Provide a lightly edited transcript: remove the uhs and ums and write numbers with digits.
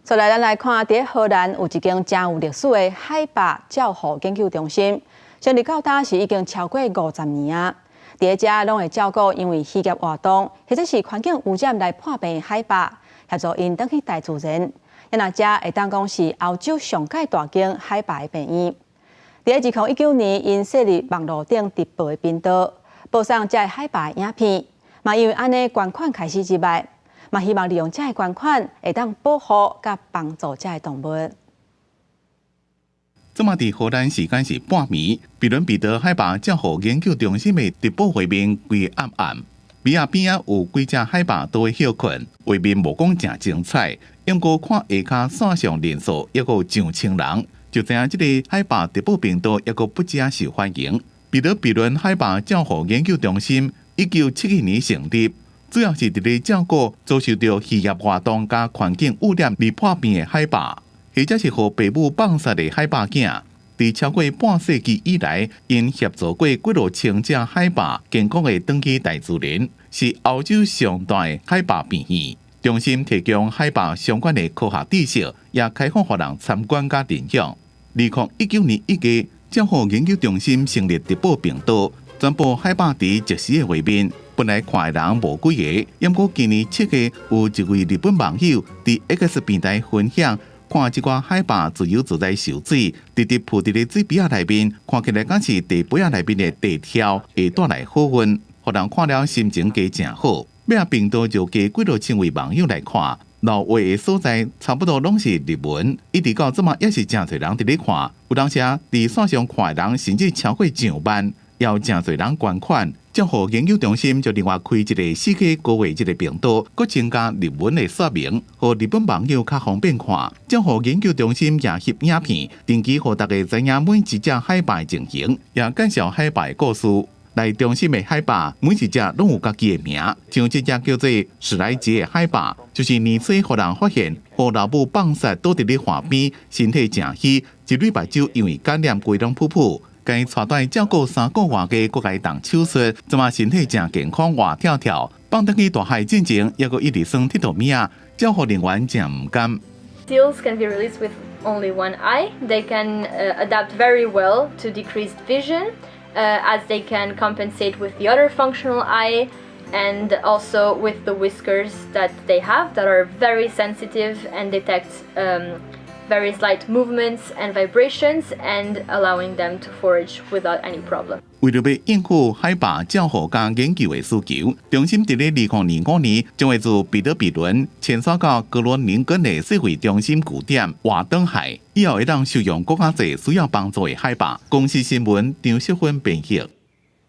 再來，咱來看，佇荷蘭有一間誠有歷史的海豹照護研究中心，成立到今是已經超過50年啊。佇遮攏會照顧因為漁業活動或者是環境污染來破病的海豹，協助𪜶轉去大自然。啊，這會當講是歐洲上蓋大間海豹的病院。佇2019年，𪜶設立網路頂直播的頻道，播送這个海豹的影片，嘛因為按呢捐款開始入來，嘛希望利用這个捐款會當保護佮幫助這个動物。這馬佇荷蘭時間是半暝，比倫彼得海豹照護研究中心的直播畫面規個暗暗，邊仔邊仔有幾隻海豹都咧歇睏，畫面無講誠精彩，毋過看下跤線上人數猶閣有上千人，就知影這个海豹直播頻道猶閣不止受歡迎。彼得比倫海豹照護研究中心1971年成立，主要是佇咧照顧遭受著漁業活動佮環境污染而破病的海豹，或者是予爸母放殺的海豹囝。佇超過半世紀以來，𪜶協助過幾落千隻海豹健康的轉去大自然，是歐洲上大的海豹病院。中心提供海豹相關的科學知識，也開放予人參觀佮認養。2019年1月，照護研究中心成立直播頻道，轉播海豹佇即時的畫面。本來看的人無幾个，毋過今年7月有一位日本網友佇 X 平台分享，看這寡海豹自由自在泅水，直直浮佇咧水埤仔內面，看起來敢是地杯仔內面的地跳，會帶來好運，予人看了心情加誠好。尾仔頻道就加幾落千位網友來看，留話的所在差不多攏是日文，一直到這馬也是誠濟人佇咧看，有當時佇線上看的人甚至超過上萬，也有誠濟人捐款。照護研究中心就另外開一个4K 高畫質的頻道，閣增加日文的說明，予日本網友較方便看。照護研究中心也翕影片，定期予大家知影每一隻海豹的情形，也介紹海豹的故事。來中心的海豹每一隻攏有家己的名，像這隻叫做史萊傑的海豹，就是年初予人發現，予老母放殺倒佇咧岸邊，身體誠虛，一蕊目睭因為感染規攏噗噗。共𪜶帶轉照顧3個外，閣共動手術，這馬身體誠健康，活跳跳。放轉去大海進前，猶閣一直耍鐵佗物仔，照護人員誠毋甘。 Seals can be released with only one eye. They can adapt very well to decreased vision, as they can compensate with the other functional eye and also with the whiskers that they have that are very sensitive and detect very slight movements and vibrations and allowing them to forage without any problem. 為著欲應付海豹照護佮研究的需求，中心佇咧2025年將會自彼得比倫遷徙到格羅寧根的世衛中心據點活轉海，以後會當收容閣較濟需要幫助的海豹。公視新聞張淑芬編譯。